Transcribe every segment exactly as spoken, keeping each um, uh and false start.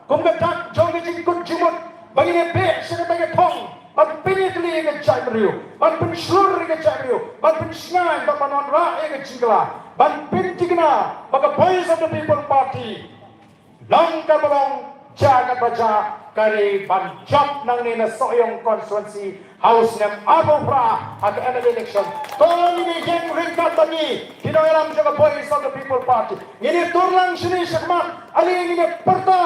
Kum ka dak jong ka jingkut jingmut ba ngin ïa beh sha kata ka thong ban pynïatylli ïa ka jaitbynriew, ban pynshlur ïa ka jaitbynriew, ban pynshngaiñ bad ban wanrah ïa ka jingkylla, ban pynthikna ba ka Voice of the People Party long kaba long, jia kaba jia, ka dei ban jop nangne na Sohiong constituency ha u snem arphew phra ha ka M L A election. To ngin ïeng ryngkat bad ngi ki nongïalam jong ka Voice of the People Party. Ngin ïa tur lang shane shakhmat, ale ngin ïa pyrta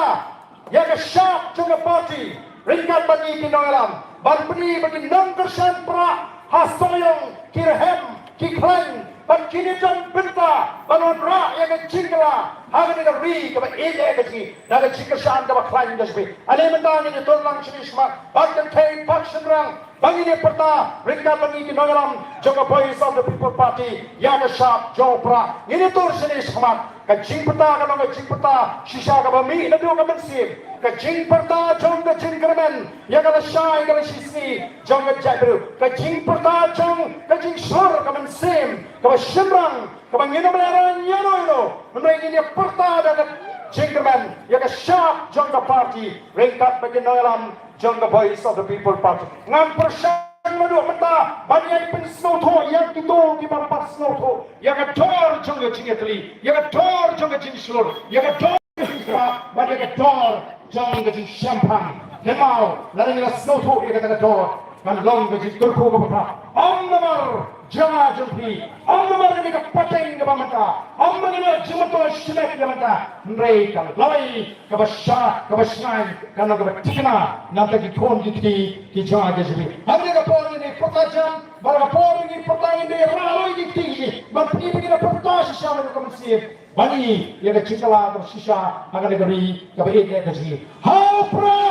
ïa ka shap jong ka party ryngkat bad ngi ki nongïalam, ban pyni ba ki nongkyrshan Prah ha Sohiong ki rhem, ki khlaiñ, bad kine ki don bynta ban wanrah ïa ka jingkylla ha kane ka ri kaba ïeit ïa ka jong ngi na ka jingkyrshan kaba khlaiñ ka jong ngi. Ale mynta ngin ïa tur lang shane shakhmat bad kynthei bad shynrang, ba ngin ïa pyrta ryngkat bad ngi ki nongïalam jong ka Voice of the People Party ïa ka shap jong u Prah. Ngin ïa tur shane shakhmat. Ka jingpyrta ka long ka jingpyrta shisha kaba mih naduh ka mynsiem. Ka jingpyrta jong ka jingkyrmen ïa ka lashai ka lashisngi jong ka jaitbynriew. Ka jingpyrta jong ka jingshlur ka mynsiem kaba shynrang kaba ngin ym lehrain ïa no ïa no. Hynrei ngin ïa pyrta da ka jingkyrmen ïa ka shap jong ka party ryngkat bad ki nongïalam jong ka Voice of the People Party. Ngan pyrshang naduh mynta ban ïai pynsngewthuh ïa kito kiba pat sngewthuh ïa ka dor jong ka jingïatylli, ïa ka dor jong ka jingshlur, ïa ka dor jong ka jingpyrta bad ïa ka dor jong ka jingshemphang. Kynmaw, lada ngi la sngewthuh ïa kata ka dor, kan long ka jingkyrkhu kaba khraw. Ym namar jong nga jong phi, ym namar kane ka pateng kaba mynta, ym namar kane ka jingmyntoi shimet kaba mynta, hynrei ka lawei kaba shai, kaba shngaiñ, kan long kaba thikna na bynta ki khun ki kti ki jong nga ki jong phi. Ha kane ka por ngin ïa pyrta jam, bad ha ka por ngin ïa pyrta ngin ïa rah ïa ki kti ki jong ngi ban pyni ba ngin ïa pyrta shisha naduh ka mynsiem. Ban ïa ka jingkylla kaba shisha ha kane ka ri kaba ïeit ïa ka jong ngi. Ha u Prah!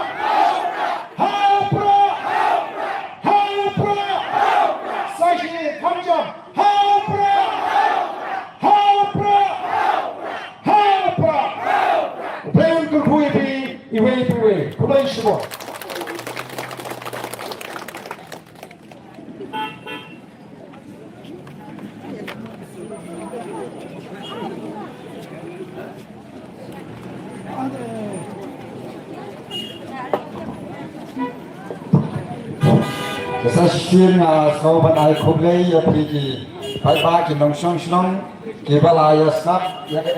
Ha u Prah! Ha u Prah! Sa shisien kham jam. Ha u Prah! Ha u Prah! Ha u Prah! U Blei un kyrkhu ïa phi iwei pa iwei. Khublei shibun. Sa shisien nga sngew ban ai khublei ïa phi ki paidbah ki nongshong shnong kiba la ïa sngap ïa ka,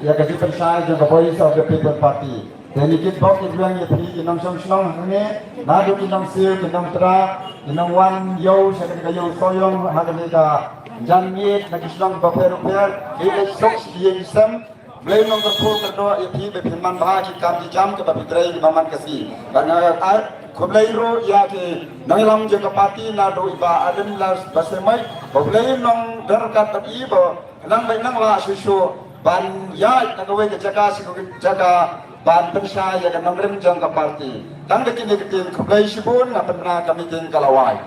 ïa ka jingpynshai jong ka Voice of the People Party. Te ngi kitbok kitweng ïa phi ki nongshong shnong hangne, naduh ki nongsiew, ki nongtra, ki nongwan ïew sha kane ka ïew Sohiong ha kane ka janmiet na ki shnong bapher bapher, ki leit suk sha ki ïing ki sem. Blei un kyrkhu kyrdoh ïa phi ba phin man bha ki kam ki jam kiba phi trei kiba man ka sngi. Bad nga ai khublei ruh ïa ki nongïalam jong ka party naduh i Bah Alim Lars Basaiawmoit, ba Blei un ryngkat bad i ba nang bad nang lah shuh shuh ban ïaid na kawei ka jaka sha kawei ka jaka ban pynshai ïa ka nongrim jong ka party. Tang da kine ki ktien khublei shibun, nga pynbna ka meeting ka la wai.